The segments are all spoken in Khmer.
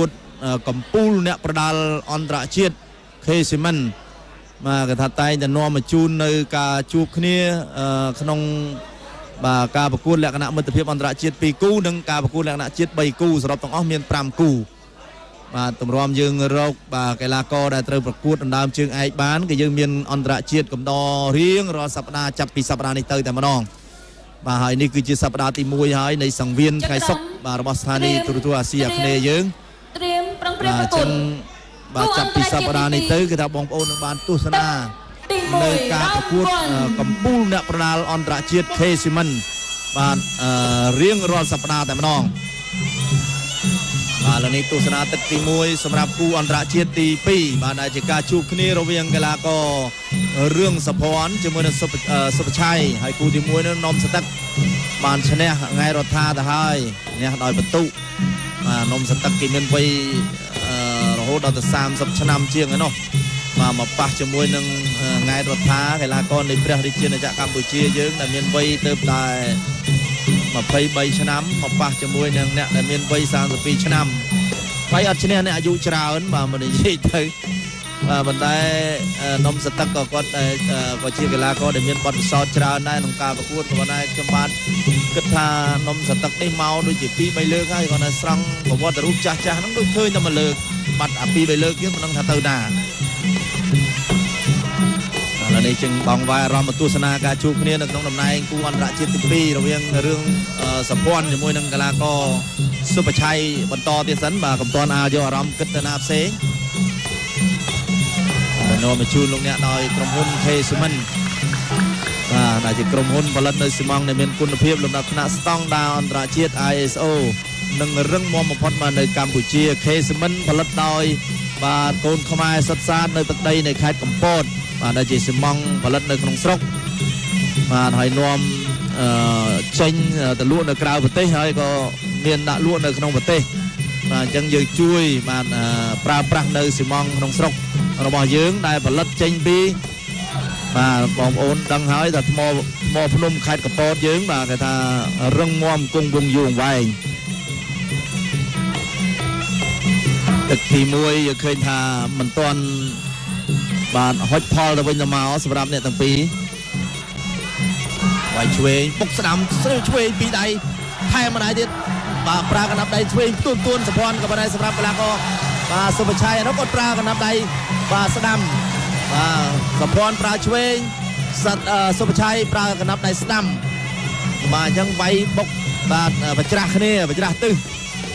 ួតកម្ពូលអ្នកប្រដាល់អន្តរជាតិ K Cement បាទ គេថាតែងតែនាំមកជូននៅការជួបគ្នាក្នុង បាទ ការប្រកួតលក្ខណៈមិត្តភាពអន្តរជាតិ 2 គូ និងការប្រកួតលក្ខណៈជាតិ 3 គូ សរុបទាំងអស់មាន 5 គូ។ បាទ តម្រាំយើងរក បាទ កីឡាករដែលត្រូវប្រកួតដណ្ដើមជើងឯកបាន គឺយើងមានអន្តរជាតិកំដររៀងរាល់សប្តាហ៍ ចាប់ពីសប្តាហ៍នេះទៅតែម្ដង។ បាទ ហើយនេះគឺជាសប្តាហ៍ទី 1 ហើយនៃសង្វៀនថ្ងៃសុក្រ បាទ របស់ស្ថានីយ៍ទូរទស្សន៍អាស៊ីអាគ្នេយ៍យើង ត្រៀមប្រឹងប្រែងប្រកួត។ បាទ ចាប់ពីសប្តាហ៍នេះទៅ គឺថាបងប្អូននឹងបានទស្សនានៅការប្រកួតកម្ពូលអ្នកប្រដាល់អន្តរជាតិ K Cement បាទ រៀងរាល់សប្តាហ៍តែម្ដង។ បាទ ឥឡូវនេះទស្សនាទឹកទី 1 សម្រាប់គូអន្តរជាតិទី 2 បាទ ដែលជាការជួបគ្នារវាងកីឡាកររឿងសភ័ណ្ឌជាមួយនឹងសុភឆ័យ ហើយគូទី 1 នោះនំសទឹកបានឈ្នះថ្ងៃរដ្ឋាទៅហើយ ឈ្នះដោយបន្ទុ។ បាទ នំសទឹកគេមានវ័យរហូតដល់ទៅ 30 ឆ្នាំជាងឯណោះ បាទ មកប៉ះជាមួយនឹងថ្ងៃរដ្ឋា កីឡាករនៃព្រះរាជាណាចក្រកម្ពុជាយើង ដែលមានវ័យទៅតែ 23 ឆ្នាំ មកប៉ះជាមួយនឹងអ្នកដែលមានវ័យ 32 ឆ្នាំ វាយអត់ឈ្នះអ្នកអាយុច្រើន បាទ មកនិយាយទៅ។ បាទ ប៉ុន្តែនំសទឹកក៏គាត់ក៏ជាកីឡាករដែលមានបទពិសោធន៍ច្រើនដែរក្នុងការប្រកួត ក៏ប៉ុន្តែខ្ញុំបាទគិតថានំសទឹកនេះមកដូចជា 2 3 លើកហើយ គាត់នៅស្រង់ប្រវត្តិរូបចាស់ចាស់ហ្នឹង ដូចឃើញតែមួយលើកបាត់ អា 2 3 លើកទៀតមិនដឹងថាទៅណា។ ឥឡូវនេះจึងបងវាយអារម្មណ៍មកទស្សនាការជួបគ្នានៅក្នុងតំណែងគូអន្តរជាតិទី 2 រវាងរឿងសភ័ណ្ឌជាមួយនឹងកីឡាករសុភឆ័យបន្តទៀតសិន។ បាទ កំតនអាយកអារម្មណ៍គិតទៅណាផ្សេង នាំមកជូនលោកអ្នកដោយក្រុមហ៊ុន K Cement បាទ ដែលជាក្រុមហ៊ុនផលិតនៅស៊ីម៉ងដែលមានគុណភាពលំដាប់ថ្នាក់ស្តង់ដារអន្តរជាតិ ISO និងរឹងមាំបំផុតមកនៅកម្ពុជា។ K Cement ផលិតដោយ បាទ កូនខ្មែរសុទ្ធសាធនៅទឹកដីនៃខេត្តកំពត បាទ ដែលជាស៊ីម៉ងផលិតនៅក្នុងស្រុក បាទ ហើយនាំចេញទៅលក់នៅក្រៅប្រទេស ហើយក៏មានដាក់លក់នៅក្នុងប្រទេស។ បាទ អញ្ចឹងយើងជួយ បាទ ប្រើប្រាស់នៅស៊ីម៉ងក្នុងស្រុករបស់យើង ដែលផលិតចេញពី បាទ បងប្អូនដឹងហើយថាថ្មភ្នំខេត្តកពតយើង បាទ គេថារឹងមាំគង់វង្សយូរអង្វែង។ ទឹកទី 1 យើងឃើញថាមិនទាន់ បាទ ហុចផលទៅវិញទៅមកសម្រាប់អ្នកទាំងពីរ វាយឆ្វេង ពុកស្ដាំ ស្រីឆ្វេងពីរដៃ ថែមម្ដៃទៀត បាទ ប្រើកណ្ដាប់ដៃឆ្វេងទួនទួនសភ័ណ្ឌ ក៏ប៉ុន្តែសម្រាប់កីឡាករ បាទ សុភឆ័យនោះគាត់ប្រើកណ្ដាប់ដៃ បាទ ស្ដាំ។ បាទ សភ័ណ្ឌប្រើឆ្វេង សត្វសុភឆ័យប្រើកណ្ដាប់ដៃស្ដាំ បាទ អញ្ចឹងវាយបុក បាទ បច្រាស់គ្នា បច្រាស់ទឹះ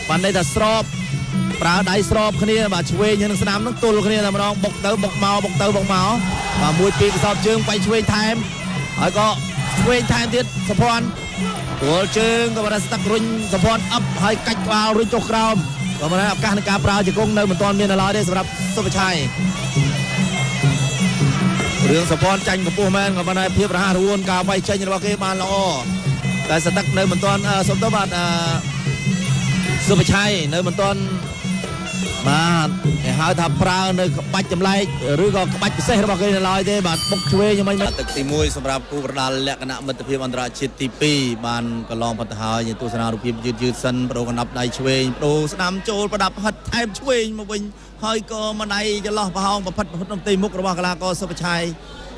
បាទ ន័យថាស្របប្រើដៃស្របគ្នា បាទ ឆ្វេងនិងស្ដាំនឹងទល់គ្នាតែម្ដង បុកទៅបុកមក បុកទៅបុកមក បាទ មួយពីរកសោបជើង វាយឆ្វេងថែម ហើយក៏ឆ្វេងថែមទៀត សភ័ណ្ឌទល់ជើង ក៏បានស្ទឹករុញសភ័ណ្ឌអឹប ហើយកាច់ក្បាលរុញចុះក្រោម ក៏មិនឱកាសនៃការប្រើជង្គង់នៅមិនទាន់មាននៅឡើយទេសម្រាប់សុភឆ័យ។ រឿងសភ័ណ្ឌចាញ់កម្ពស់មែន ក៏ប៉ុន្តែភាពរហ័សរហួនការវាយចេញរបស់គេបានល្អ តែស្ទឹកនៅមិនទាន់ សុំទៅ បាទ សុភឆ័យនៅមិនទាន់ បាទ គេហៅថាប្រើនៅក្បាច់ចម្លែក ឬក៏ក្បាច់ពិសេសរបស់គេនៅឡើយទេ។ បាទ បុកឆ្វេងយ៉ាងម៉េច។ ទឹកទី 1 សម្រាប់គូប្រដាល់លក្ខណៈមិត្តភាពអន្តរជាតិទី 2 បានកន្លងផុតទៅហើយ។ យើងទស្សនារូបភាពយឺតយឺតសិន បដូរកណ្ដាប់ដៃឆ្វេង បដូរស្ដាំចូល ប្រដាប់ហិតថែមឆ្វេងមកវិញ ហើយក៏ម្ដៃចន្លោះប្រហោងប្រផិតប្រផិតក្នុងទីមុខរបស់កីឡាករសុភឆ័យ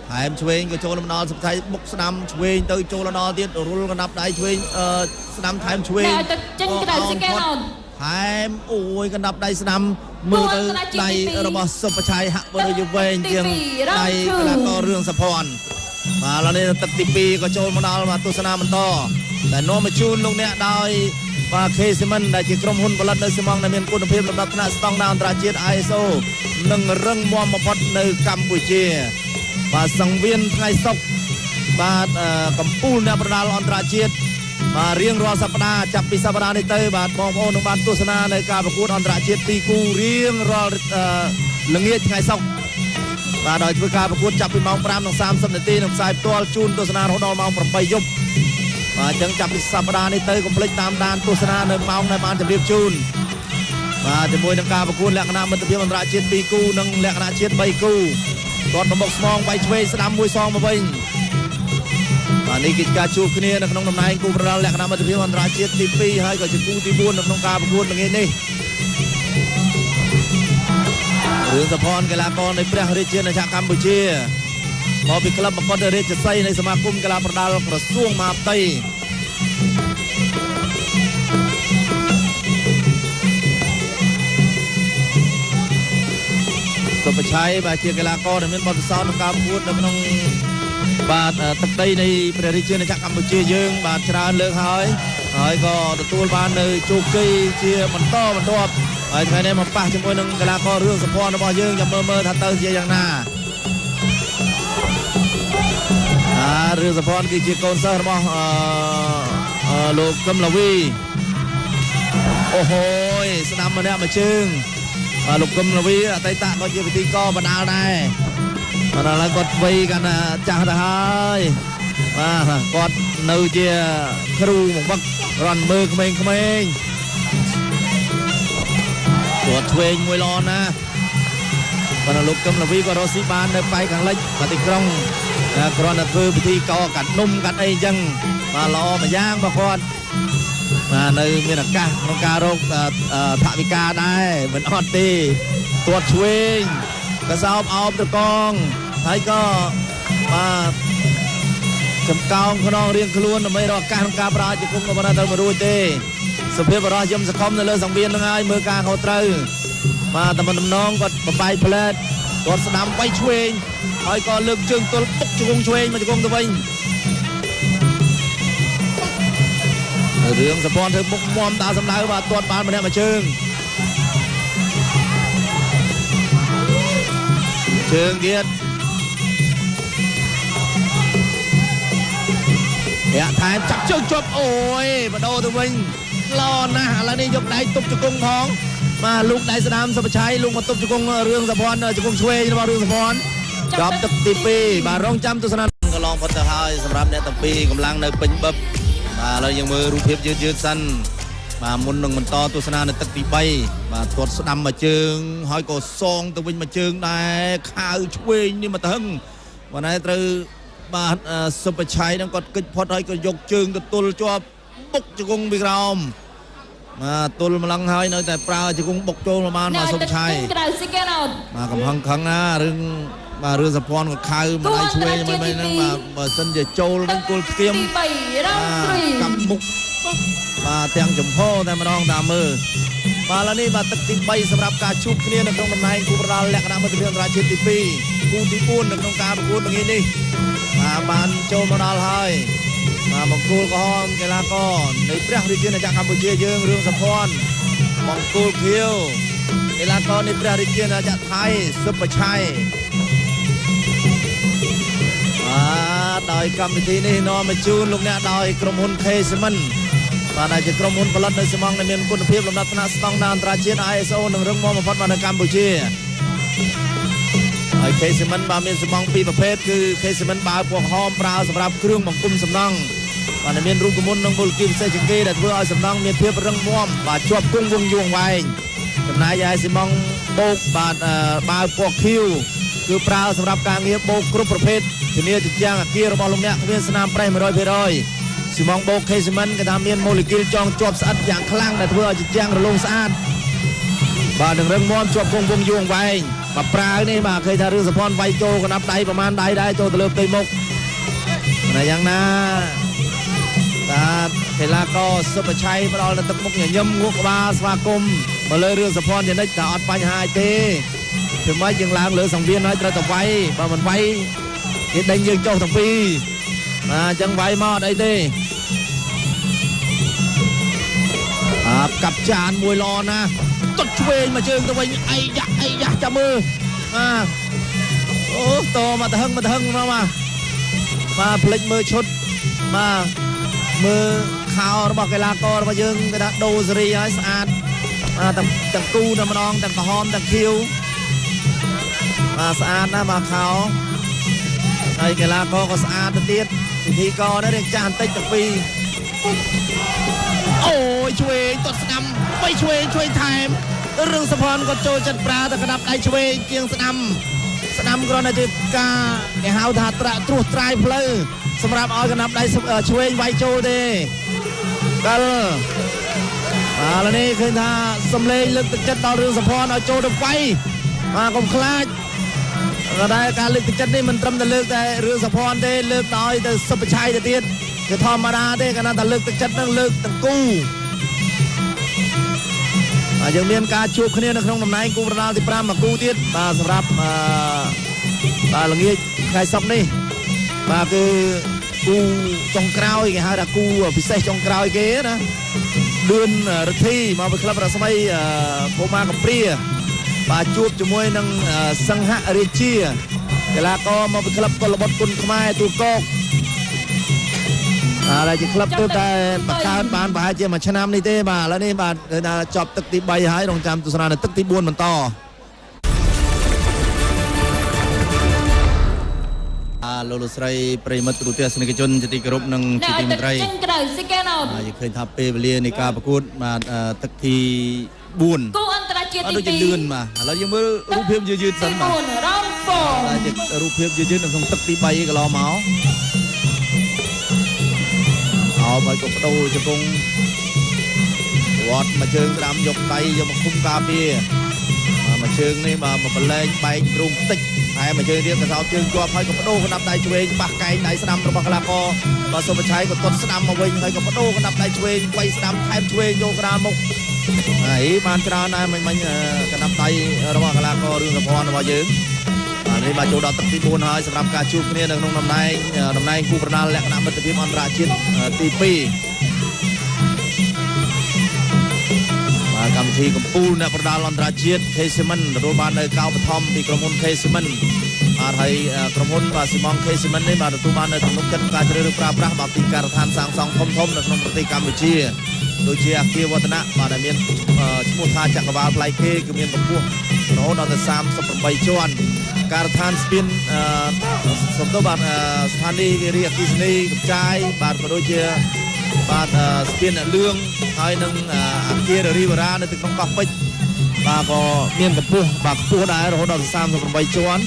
ថែមឆ្វេងក៏ចូលមកដល់ សុភឆ័យបុកស្ដាំឆ្វេងទៅចូលដល់ទៀត រុលកណ្ដាប់ដៃឆ្វេងស្ដាំថែមឆ្វេង ចេញក្រៅស៊ីកែឡន ថែម អូយ កណ្ដាប់ដៃស្ដាំ មើលទៅដៃរបស់សុភឆ័យហាក់បីដូចជាវែងជាងដៃកីឡាកររឿងសភ័ណ្ឌ។ បាទ ឥឡូវនេះទឹកទី 2 ក៏ចូលមកដល់ បាទ ទស្សនាបន្តតែនាំមកជូនលោកអ្នកដោយ បាទ K Cement ដែលជាក្រុមហ៊ុនផលិតនៅស៊ីម៉ងដែលមានគុណភាពលំដាប់ថ្នាក់ស្តង់ដារអន្តរជាតិ ISO និងរឹងមាំបំផុតនៅកម្ពុជា។ បាទ សង្វៀនថ្ងៃសុក្រ បាទ កម្ពូលអ្នកប្រដាល់អន្តរជាតិ បាទ រៀងរាល់សប្តាហ៍ ចាប់ពីសប្តាហ៍នេះទៅ បាទ បងប្អូននឹងបានទស្សនានៅការប្រកួតអន្តរជាតិ 2 គូរៀងរាល់ល្ងាចថ្ងៃសុក្រ បាទ ដោយធ្វើការប្រកួតចាប់ពីម៉ោង 5:30 នាទី និងផ្សាយផ្ទាល់ជូនទស្សនារហូតដល់ម៉ោង 8 យប់។ បាទ អញ្ចឹងចាប់ពីសប្តាហ៍នេះទៅ កុំភ្លេចតាមដានទស្សនានៅម៉ោងដែលបានជម្រាបជូន បាទ ជាមួយនឹងការប្រកួតលក្ខណៈមិត្តភាពអន្តរជាតិ 2 គូ និងលក្ខណៈជាតិ 3 គូ។ គាត់ប្រមុខស្មង វាយឆ្វេងស្ដាំមួយសងមកវិញ។ បាទ នេះគឺការជួបគ្នានៅក្នុងតំណែងគូប្រដាល់លក្ខណៈមិត្តភាពអន្តរជាតិទី 2 ហើយក៏ជាគូទី 4 នៅក្នុងការប្រកួតល្ងាចនេះ។ រឿងសភ័នកីឡាករនៃព្រះរាជាណាចក្រកម្ពុជាមកពីក្លឹបមកុដរាជសីនៃសមាគមកីឡាប្រដាល់ក្រសួងមហាផ្ទៃសុភឆ័យបាទជាកីឡាករដែលមានបទពិសោធន៍ក្នុងការប្រកួតនៅក្នុងបាទទឹកដីនៃព្រះរាជាណាចក្រកម្ពុជាយើងបាទច្រើនលើកហើយហើយក៏ទទួលបាននៅជោគជ័យជាបន្តបន្ទាប់ហើយថ្ងៃនេះមកប៉ះជាមួយនឹងកីឡាកររឿងសភ័នរបស់យើងចាំមើលថាទៅជាយ៉ាងណារឿងសភ័នគឺជាកូនសិស្សរបស់លោកកឹមឡាវីអូហូយស្ដាំម្នាក់មួយជើងបាទលោកកឹមឡាវីអតីតក៏ជាពិធីករបដាល់ដែរបាទឥឡូវគាត់វ័យកាន់ចាស់ទៅហើយបាទគាត់នៅជាគ្រូបង្វឹករន់មើលក្មេងៗគាត់ឆ្វេងមួយល្អណាស់បាទលោកកឹមឡាវីក៏រកស៊ីបាននៅប៉ែកខាងលិចបាទទីក្រុងគ្រាន់តែធ្វើពិធីកកាត់នំកាត់អីអញ្ចឹងបាទល្អមួយយ៉ាងបាទគាត់បាទនៅមានឱកាសក្នុងការរកថវិកាដែរមិនអត់ទេទាត់ឆ្វេងកសោបអោបត្រកងហើយក៏បាទចំកោងខ្នងរៀងខ្លួនដើម្បីរកឱកាសក្នុងការប្រាជគុំក៏មិនទៅមករួចទេសុភាពបរោះយមសខំនៅលើសង្វៀននឹងហើយមើលការខុសត្រូវបាទតែមិនតំណងគាត់បបាយផ្លែតគាត់ស្ដាំវាយឆ្វេងហើយក៏លើកជើងទល់បុកជង្គង់ឆ្វេងមកជង្គង់ទៅវិញរឿងសពន់ធ្វើមុខមមដើរសម្ដៅបាទទាត់បានម្នាក់មួយជើងជើងទៀតរាក់ថែមចាប់ជើងជាប់អូយបដូរទៅវិញល្អណាស់ឥឡូវនេះយកដៃទប់ជង្គង់ផងបាទលោកដៃស្ដាំសុភឆ័យលោកមកទប់ជង្គង់រឿងសភ័នជង្គង់ឆ្វេងរបស់រឿងសភ័នចាប់ទឹកទី2បាទរងចាំទស្សនាកន្លងផុតទៅហើយសម្រាប់អ្នកទាំងពីរកម្លាំងនៅពេញបឹបបាទឥឡូវយើងមើលរូបភាពយឺតៗសិនបាទមុននឹងបន្តទស្សនានៅទឹកទី3បាទទាត់ស្ដាំមួយជើងហើយក៏សងទៅវិញមួយជើងដែរខាវឆ្វេងនេះមកទៅហឹងបាទណែត្រូវបាទសុភឆ័យនឹងគាត់គិចផុតហើយក៏យកជើងទៅទល់ជាប់បុកជង្គង់ពីក្រោមបាទទល់ម្លឹងហើយនៅតែប្រើជង្គង់បុកចូលមកបានបាទសុភឆ័យបាទកំហឹងខឹងណារឿងបាទរឿងសភ័នក៏ខៅម្ដាយឆ្វេងមិនហ្នឹងបាទបើសិនជាចូលវិញគល់ស្គៀមកាប់មុខបាទទាំងចំហតែម្ដងតាមមើលបាទឥឡូវនេះបាទទឹកទី3សម្រាប់ការជួបគ្នានៅក្នុងតំណែងគូប្រដាល់លក្ខណៈមិត្តភាពអន្តរជាតិទី2គូទី4នៅក្នុងការប្រកួតថ្ងៃនេះបាទបានចូលមកដល់ហើយបាទបង្គោលក្រហមកីឡាករនៃព្រះរាជាណាចក្រកម្ពុជាយើងរឿងសភ័នបង្គោលខៀវកីឡាករនៃព្រះរាជាណាចក្រថៃសុភឆ័យបាទដោយកម្មវិធីនេះនាំមកជូនលោកអ្នកដោយក្រុមហ៊ុន K Cement បាទដែលជាក្រុមហ៊ុនផលិតនៅស៊ីម៉ង់ដែលមានគុណភាពលំដាប់ថ្នាក់ស្តង់ដារអន្តរជាតិ ISO និងរឹងមាំបំផុតមកនៅកម្ពុជាហើយ K Cement បាទមានស៊ីម៉ង់ពីរប្រភេទគឺ K Cement បាវពណ៌ក្រហមប្រើសម្រាប់គ្រឿងបង្គុំសំណង់បាទមានរូបមន្តនិងមូលគីពិសេសជាងគេដែលធ្វើឲ្យសំណង់មានភាពរឹងមាំបាទជាប់គង់វង្សយូរអង្វែងចំណែកឯស៊ីម៉ង់បូកបាទបាវពណ៌ខៀវគឺប្រើសម្រាប់ការងារបូកគ្រប់ប្រភេទធានាជញ្ជាំងអគាររបស់លោកអ្នកគ្មានស្នាមប្រេះ 100% ស៊ីម៉ង់បូក K Cement គេថាមានម៉ូលេគុលចងជាប់ស្អិតយ៉ាងខ្លាំងដែលធ្វើឲ្យជញ្ជាំងរលោងស្អាតបាទនឹងរឹងមាំជាប់គង់វង្សយូរអង្វែងបាទប្រើនេះបាទឃើញថារឿងសភ័នវាយចូលកណ្ដាប់ដៃប្រហែលដៃដែរចូលទៅលើផ្ទៃមុខតែយ៉ាងណាបាទកីឡាករសុភឆ័យផ្ដល់នៅទឹកមុខញញឹមងក់ក្បាលស្វាគមន៍មកលើរឿងសភ័នយ៉ាងនេះតែអត់បញ្ហាទេធ្វើម៉េចយើងឡើងលើសង្វៀនហើយត្រូវតែវាយបើមិនវាយគេដេញយើងចុះទាំងពីរបាទអញ្ចឹងវាយមកអត់អីទេអាកាប់ចានមួយល្អណាស់ ទុតឆ្វេងមកជើងទៅវិញអីយ៉ាអីយ៉ាចាំមើលបាទអូតមកទៅហឹងមកទៅហឹងមកបាទបាទផ្លិចមើលឈុតបាទមើលខោរបស់កីឡាកររបស់យើងគេថាដូសេរីហើយស្អាតបាទទាំងគូតែម្ដងទាំងក្រហមទាំងខៀវបាទស្អាតណាស់បាទខោហើយកីឡាករក៏ស្អាតទៅទៀតពិធីករនេះរៀងចាស់បន្តិចទាំងពីរអូយឆ្វេងទាត់ស្ដាំបីឆ្វេងឆ្វេងថែមរឿងសុផនក៏ចូលចិត្តប្រើតែក្តាប់ដៃឆ្វេងជាងស្ដាំស្ដាំគ្រាន់តែជាការគេហៅថាត្រាក់ត្រួសត្រាយផ្លូវសម្រាប់ឲ្យកណ្ដាប់ដៃឆ្វេងវាយចូលទេកិលបាទនេះឃើញថាសំលេងលើកទឹកចិត្តដល់រឿងសុផនឲ្យចូលទៅវាយ បាទកុំខ្លាចក៏ដែរការលើកទឹកចិត្តនេះមិនត្រឹមតែលើកតែរឿងសុភ័ណ្ឌទេលើកដោយទៅសុភឆ័យទៅទៀតគឺធម្មតាទេកាលណាតែលើកទឹកចិត្តនឹងលើកទាំងគូបាទយើងមានការជួបគ្នានៅក្នុងតំណែងគូប្រដាល់ទី5មួយគូទៀតបាទសម្រាប់បាទល្ងាចថ្ងៃសុក្រនេះបាទគឺគូចុងក្រោយគេហៅថាគូពិសេសចុងក្រោយគេណាឌឿនរិទ្ធីមកពីក្លឹបរស្មីកុមារកំព្រាបាទជួបជាមួយនឹងសង្ហរាជាកីឡាករមកពីក្លឹបកុលបុត្រគុណខ្មែរទូកកបាទជាក្លឹបទើបតែបង្កើតបានប្រហែលជាមួយឆ្នាំនេះទេបាទឥឡូវនេះបាទគឺថាចប់ទឹកទី3ហើយរងចាំទស្សនានៅទឹកទី4បន្តលោកលោកស្រីប្រិយមិត្តទូទស្សនិកជនជាទីគោរពនិងជាទីមេត្រីបាទយើងឃើញថាពេលវេលានៃការប្រកួតបាទទឹកទី4គូអន្តរជាតិទី2ដូចជាលឿនបាទឥឡូវយើងមើលរូបភាពយឺតៗសិនបាទជារូបភាពយឺតៗនៅក្នុងទឹកទី3កន្លងមកអោបឲ្យក៏បដូរជង្គង់វត្តមួយជើងស្ដាំយកដៃយកមកឃុំការពារមួយជើងនេះបាទមកប្រឡែងបែកទ្រូងតិចហើយមួយជើងទៀតក៏សោបជើងជាប់ហើយក៏បដូរកណ្ដាប់ដៃឆ្វេងប៉ះកែងដៃស្ដាំរបស់កីឡាករបាទសុភឆ័យក៏ទាត់ស្ដាំមកវិញហើយក៏បដូរកណ្ដាប់ដៃឆ្វេងវាយស្ដាំថែមឆ្វេងយកកណ្ដាលមុខហើយបានច្រើនដែរមិញកណ្ដាប់ដៃរបស់កីឡាកររឿងសុភ័ណ្ឌរបស់យើងបាទនេះបាទចូលដល់ទឹកទី4ហើយសម្រាប់ការជួបគ្នានៅក្នុងតំណែងគូប្រដាល់លក្ខណៈមិត្តភាពអន្តរជាតិទី2បាទកម្មវិធីកម្ពុជាអ្នកប្រដាល់អន្តរជាតិ K Cement ទទួលបាននៅកោបឋមពីក្រុមហ៊ុន K Cement បាទហើយក្រុមហ៊ុនបាទស៊ីម៉ង K Cement នេះបាទទទួលបាននៅទំនុកចិត្តការជ្រើសរើសប្រើប្រាស់បាទពីការដ្ឋានសាងសង់ធំៗនៅក្នុងប្រទេសកម្ពុជាដូចជាអគារវឌ្ឍនៈបាទដែលមានឈ្មោះថាចក្រវាលផ្លៃគេគឺមានកម្ពស់រហូតដល់ទៅ38ជាន់ការដ្ឋានស្ពានសំដៅបាទស្ថានីយ៍វារីអគ្គិសនីកំចាយបាទក៏ដូចជាបាទស្ពានអ្នកលឿងហើយនឹងអគាររីវ៉ានៅក្នុងកោះពេជ្របាទក៏មានកម្ពស់បាទខ្ពស់ដែររហូតដល់38ជាន់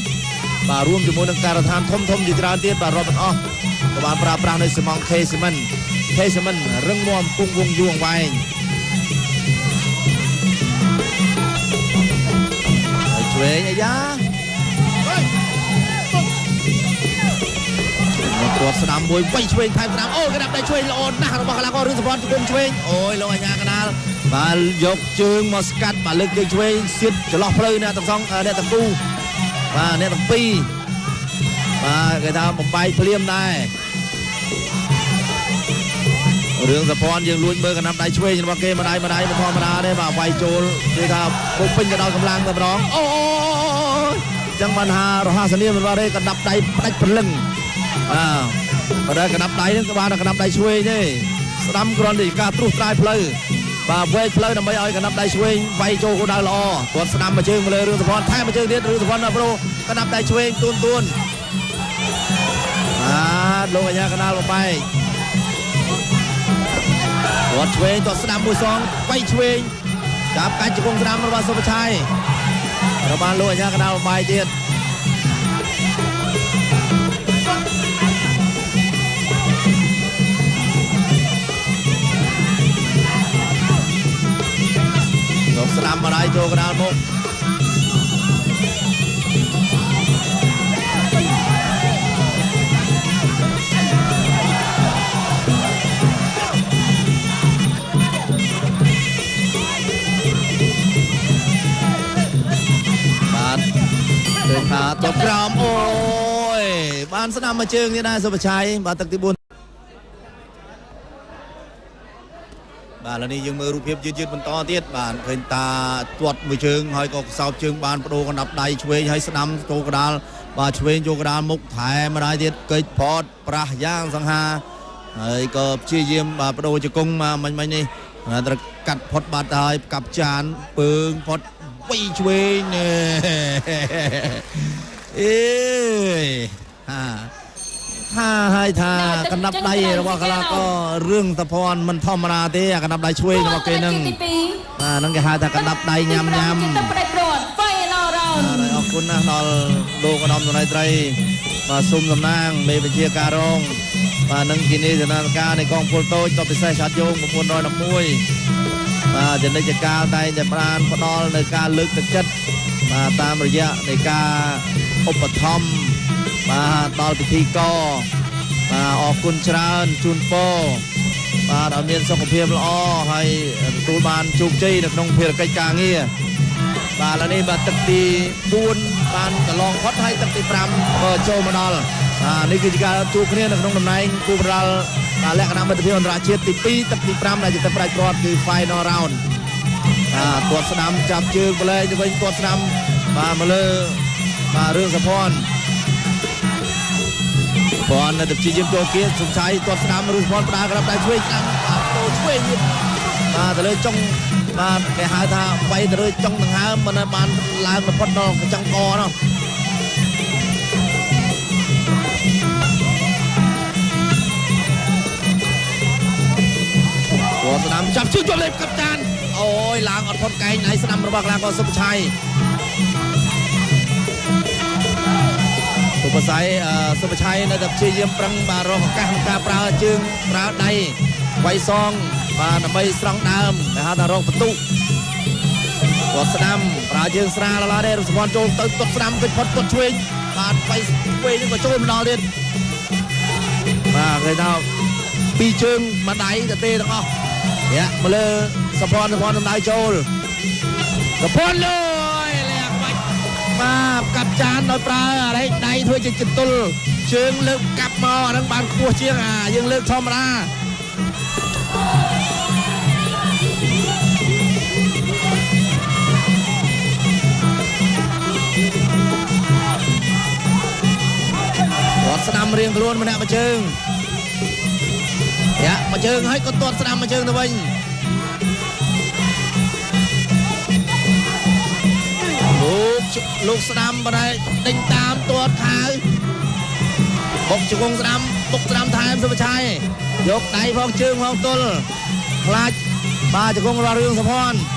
បាទរួមជាមួយនឹងការដ្ឋានធំៗជាច្រើនទៀតបាទរាប់មិនអស់ក៏បានប្រើប្រាស់នៅស៊ីម៉ង K Cement K Cement រឹងមាំគង់វង្សយូរអង្វែងហើយឆ្វេងអាយ៉ាគាត់ស្ដាំមួយវៃឆ្វេងថែមស្ដាំអូកណ្ដាប់ដៃឆ្វេងល្អណាស់របស់កីឡាកររឿងសុភ័ណ្ឌជង្គង់ឆ្វេងអូយលោកអាញាកណ្ដាលបាទយកជើងមកស្កាត់បាទលើកជើងឆ្វេងសៀតចន្លោះផ្លូវអ្នកទាំងសងអ្នកទាំងគូបាទអ្នកទាំងពីរបាទគេថាបំបែកភ្លាមដែររឿងសុភ័ណ្ឌយើងលួចមើលកណ្ដាប់ដៃឆ្វេងរបស់គេម្ដាយមិនធម្មតាទេបាទវាយចូលគេថាពុកពេញទៅដល់កម្លាំងតែម្ដងអូចឹងបានថារហ័សនាមិនបាទទេកណ្ដាប់ដៃផ្ដាច់ព្រលឹងបាទបើកណ្ដាប់ដៃហ្នឹងក៏បានកណ្ដាប់ដៃឆ្វេងទេស្ដាំគ្រាន់តែការត្រួសត្រាយផ្លូវបាទវែកផ្លូវដើម្បីឲ្យកណ្ដាប់ដៃឆ្វេងវាយចូលគោលដៅល្អគាត់ស្ដាំមួយជើងមកលើរឿងសុភ័ណ្ឌថែមមួយជើងទៀតរឿងសុភ័ណ្ឌដល់ប្រូកណ្ដាប់ដៃឆ្វេងទួនបាទលោកអាញាកណ្ដាលបំបែកគាត់ឆ្វេងគាត់ស្ដាំមួយសងវាយឆ្វេងចាប់កាច់ជង្គង់ស្ដាំរបស់សុភឆ័យរបស់លោកអាញាកណ្ដាលបំបែកទៀតស្ដាំម្ដាយចូលកណ្ដាលមុខបាទឃើញថាតបក្រោមអូយបានស្ដាំមួយជើងនេះដែរសុភឆ័យបាទទឹកទី4បាទឥឡូវនេះយើងមើលរូបភាពយឺតៗបន្តទៀតបាទឃើញតាទាត់មួយជើងហើយក៏ខ្សោបជើងបានបដូរកណ្ដាប់ដៃឆ្វេងហើយស្ដាំចូលកណ្ដាលបាទឆ្វេងចូលកណ្ដាលមុខថែមម្ដាយទៀតកិច្ចផតប្រាស់យ៉ាងសង្ហាហើយក៏ព្យាយាមបាទបដូរជង្គង់មកមិញនេះត្រូវកាត់ផុតបាត់ហើយកាប់ចានពើងផុតវៃឆ្វេងអេហាថាហើយថាកណ្ដាប់ដៃរបស់កីឡាកររឿងសុភ័ណ្ឌមិនធម្មតាទេអាកណ្ដាប់ដៃឆ្វេងរបស់គេហ្នឹងបាទហ្នឹងគេហៅថាកណ្ដាប់ដៃញ៉ាំញ៉ាំអរគុណណាស់ដល់លោកឧត្តមសេនីយ៍ត្រីបាទស៊ុំតំណាងមេបញ្ជាការរងបាទនឹងជានាយសេនាធិការនៃកងពលតូចតពិសេសឆាត់យោង911 បាទចនិចកាលតែងតែបានផ្ដល់នៅការលើកទឹកចិត្តបាទតាមរយៈនៃការឧបត្ថម្ភបាទដល់ពិធីករបាទអរគុណច្រើនជូនពរបាទឲ្យមានសុខភាពល្អហើយទទួលបានជោគជ័យនៅក្នុងភារកិច្ចការងារបាទឥឡូវនេះបាទទឹកទី4បានកន្លងផុតហើយទឹកទី5ក៏ចូលមកដល់បាទនេះគឺជាការជួបគ្នានៅក្នុងតំណែងគូប្រដាល់បាទលក្ខណៈមិត្តភាពអន្តរជាតិទី2ទឹកទី5ដែលជាទឹកផ្ដាច់ព្រាត់គឺ final round បាទទាត់ស្ដាំចាប់ជើងប្រឡែងទៅវិញទាត់ស្ដាំបាទមកលើបាទរឿងសុភ័ណ្ឌប៉ុននៅតែព្យាយាមចូលគៀសុំឆៃទាត់ស្ដាំរឿងសុភ័ណ្ឌផ្ដាល់ក្រាប់ដៃឆ្វេងស្ដាំបាទចូលឆ្វេងទៀតបាទទៅលើចុងបាទគេហៅថាវាយទៅលើចុងដង្ហើមមិនបានឡើងទៅផុតដល់កញ្ចឹងកនោះទាត់ស្ដាំចាប់ជើងជាប់លេបកាប់ចានអូយឡើងអត់ផុតកែងដៃស្ដាំរបស់កីឡាករសុភឆៃសុភឆៃសុភឆៃនៅតែព្យាយាមប្រឹងបាទរកឱកាសក្នុងការប្រើជើងប្រើដៃវាយសងបាទដើម្បីស្រង់ដើមគេហៅថារកបន្ទុកទាត់ស្ដាំប្រើជើងស្រាលឡើយទេសុភ័ណ្ឌចូលទៅទាត់ស្ដាំគេផុតទាត់ឆ្វេងបាទវាយឆ្វេងនឹងក៏ចូលម្ដងទៀតបាទគេថាពីរជើងមួយដៃទៅទេទាំងអស់យ៉ាមកលើសុភ័ណ្ឌសុភ័ណ្ឌសំដៅចូលសុភ័ណ្ឌលើលះក្បាច់បាទកាប់ចានដោយប្រើអរេដៃធ្វើជាចន្ទុលជើងលើកកាប់មកអានឹងបានខ្ពស់ជាងអាយើងលើកធម្មតាទាត់ស្ដាំរៀងខ្លួនម្នាក់មួយជើងយ៉ាមួយជើងហើយក៏ទាត់ស្ដាំមួយជើងទៅវិញលោកស្ដាំបរៃដេញតាមទាត់ខៅបុកជង្គង់ស្ដាំបុកស្ដាំថែមសុភឆៃយកដៃផងជើងផងទល់ខ្លាចបាទជង្គង់របស់រឿងសុភ័ណ្ឌ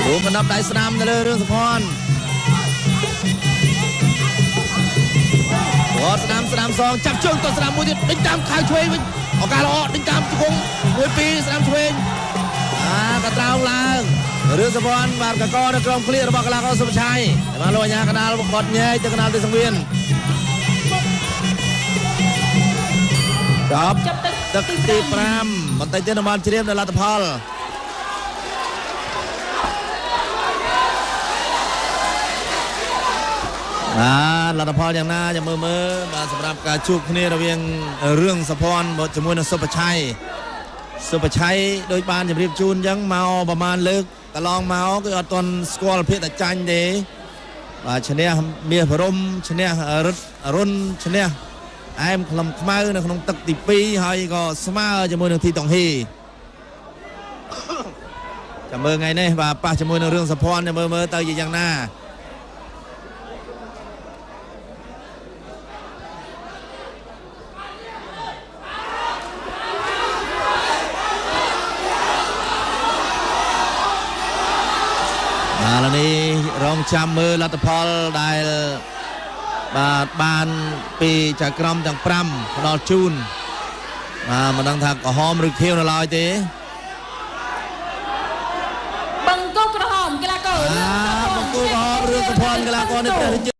លោកកណ្ដាប់ដៃស្ដាំទៅលើរឿងសុភ័ណ្ឌទាត់ស្ដាំស្ដាំសងចាប់ជើងទាត់ស្ដាំមួយទៀតដេញតាមខៅឆ្វេងវិញឱកាសល្អដេញតាមជង្គង់មួយពីរស្ដាំឆ្វេងអាកត្រោងឡើងរឿងសុភ័ណ្ឌបាទកកនៅក្រុមឃ្លៀរបស់កីឡាករសុភឆៃបាទលោកអាញាកណ្ដាលគាត់ញែកទៅកណ្ដាលទីសង្វៀនចប់ទឹកទី5បន្តិចទៀតនឹងបានជ្រាបនៅលទ្ធផលបាទលទ្ធផលយ៉ាងណាចាំមើលមើលបាទសម្រាប់ការជួបគ្នារវាងរឿងសុភ័ណ្ឌជាមួយនឹងសុភឆៃសុភឆៃដោយបានជម្រាបជូនអញ្ចឹងមកប្រហែលលើកកន្លងមកគឺអត់ទាន់ស្គាល់ភាពតែចាញ់ទេបាទឈ្នះមាសព្រំឈ្នះរិទ្ធរុនឈ្នះអែមក្លំខ្មៅនៅក្នុងទឹកទី2ហើយក៏ស្មើជាមួយនឹងធីតុងហ៊ីចាំមើលថ្ងៃនេះបាទប៉ះជាមួយនឹងរឿងសុភ័ណ្ឌចាំមើលមើលទៅជាយ៉ាងណាបាទនេះរងចាំមើលលទ្ធផលដែលបាទបានពីចៅក្រមទាំង5ផ្ដល់ជូនបាទមិនដឹងថាក្រហមឬខៀវនៅឡើយទេបង្គោលក្រហមកីឡាករបង្គោលក្រហមរឿងសុភ័ណ្ឌកីឡាករនេះព្រះរាជា